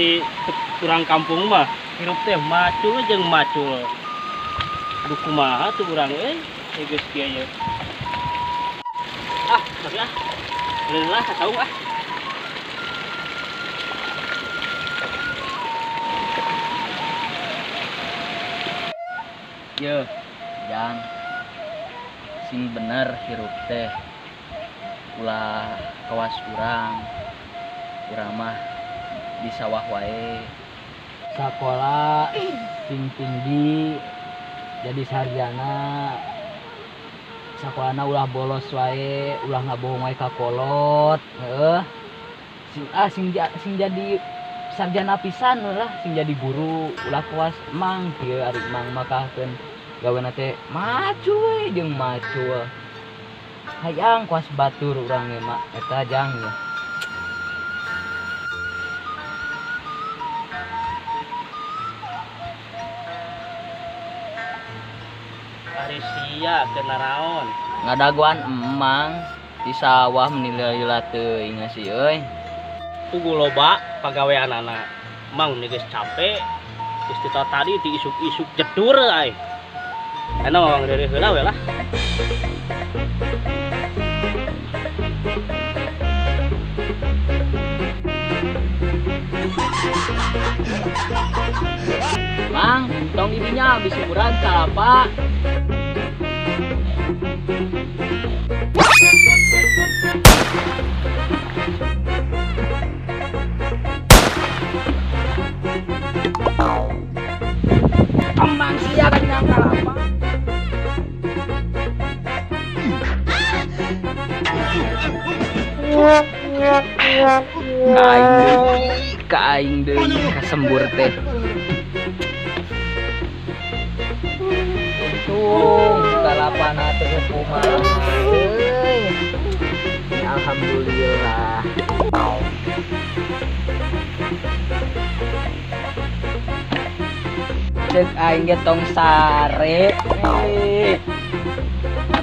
Ari urang kampung mah hirup teh macul jeung macul. Aduh kumaha tuh urang euy, geus kieu ye. Ah, masih ah. Lelah saung ah. Ye, jang. Sing bener hirup teh. Ulah kawas urang. Urang mah di sawah wae. Sakola sing tinggi jadi sarjana. Sakolana ulah bolos wae, ulah ngabohong wae ka kolot, heuh. Sing jadi sarjana pisan lah, sing jadi guru, ulah kawas mang kieu ari mang makahkeun gawena teh macul we jeung macul. Hayang kawas batur urang ge mah eta jang ya. Ari sia keur naraon? Ngadaguan emang di sawah menilai teuing sih euy. Pugu loba pagaweanana. Mang geus capek. Geus ti tadi ti isuk-isuk jedur ai. Enak mamang deureuh heula we lah. Mang, tong didinya bisi murag kalapa. Emang sia ka dina kalapa. Kaing deui kasembur teh. Untung kalapana teh kumaha euy. Alhamdulillah. Ceuk aing ge tong sare.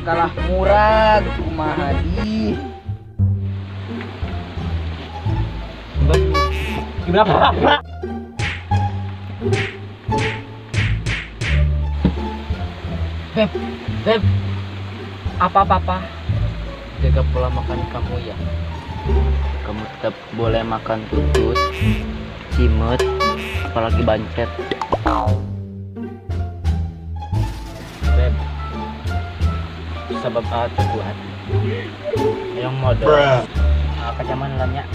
Kalah murag kumaha di. Gimana Pak? Beb, Beb. Apa-apa? Jaga pola makan kamu ya. Kamu tetap boleh makan tutut, cimet, apalagi bancet. Beb, sebab apa kuat? Yang modal. Kejaman lamnya.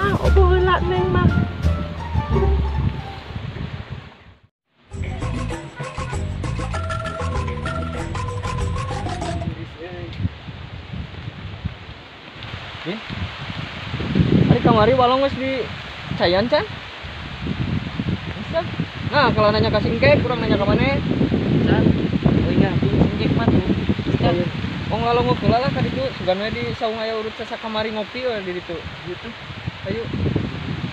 Ah, opo heula neng mah. Bin, hari kamari walong geus di cayan can? Bisa. Nah, kalau nanya ka singkek, kurang nanya ka maneh. Can, euy ngah singkek mah tuh. Can. Wong lalongok heula lah ka ditu, sugan we di saung aya urut sasakamari ngopi we di ditu. Gitu. Ayo.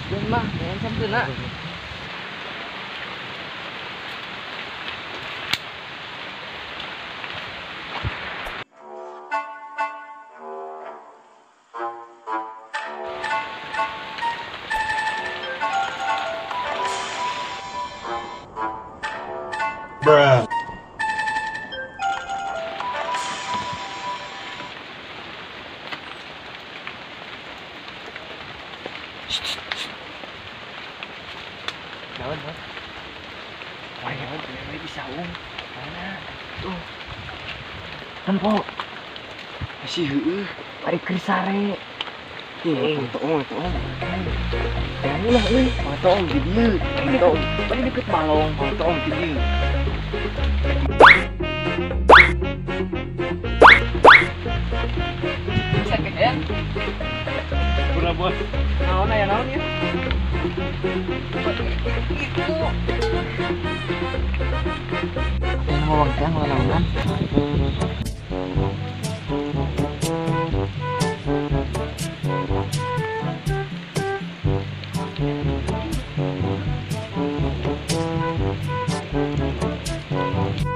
Sugan mah, jangan sampeuna. Bruh. Naon, Bang? Wah, naon di saung. Mana? Tuh. Tempo. Masih heueuh, ari keur sare. Toong, toong. Jangan lah euy. Toong di dieu. Toong. Bari deket balong. Toong di dieu. Sakit ya? Pura bos. Naon aya naon ya? Itu. Yang ngomong teh ngelawan.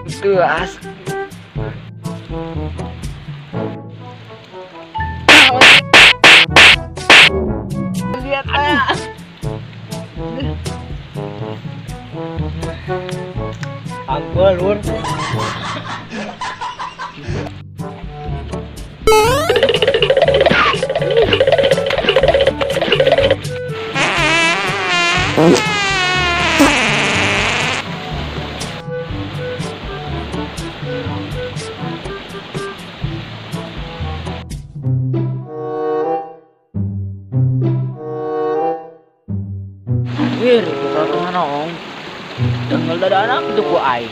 Itu as. Lur. Wir, kita noong. Tanggal dada anak itu ku aing.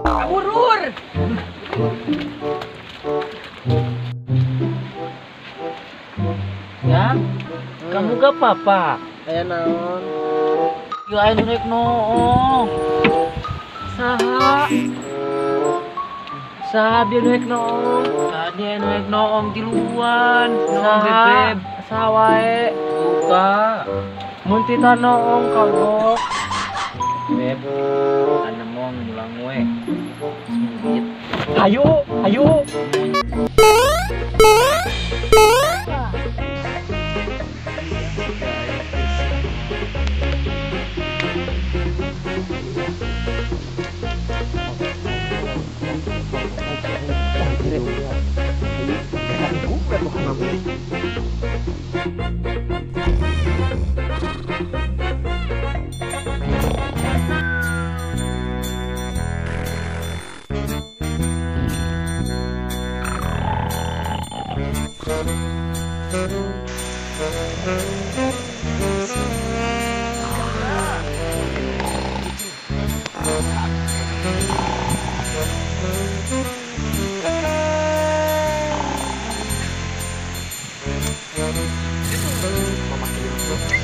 Kabur. Ya, kamu gak apa-apa. Aya naon? Gila anu rek noong. Saha? Saha dia rek noong? Tadi anu rek noong tiluan. Noong bebeb. Saha wae? Buka. Mun tita noong kagok. Beb, anu mong mulang we. Semugit. Ayo, ayo.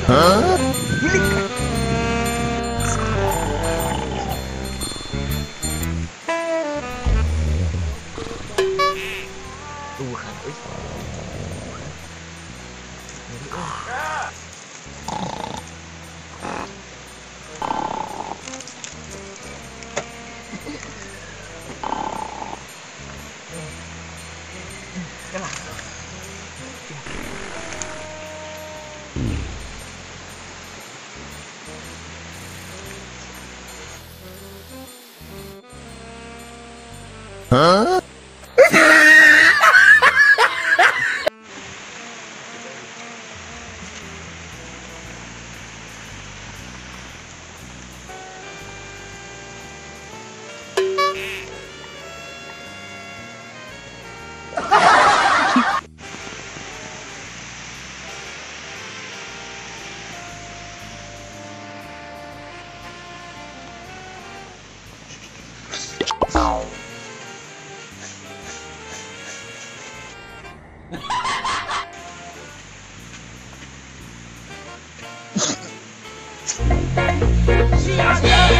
Huh? Huh? Siap.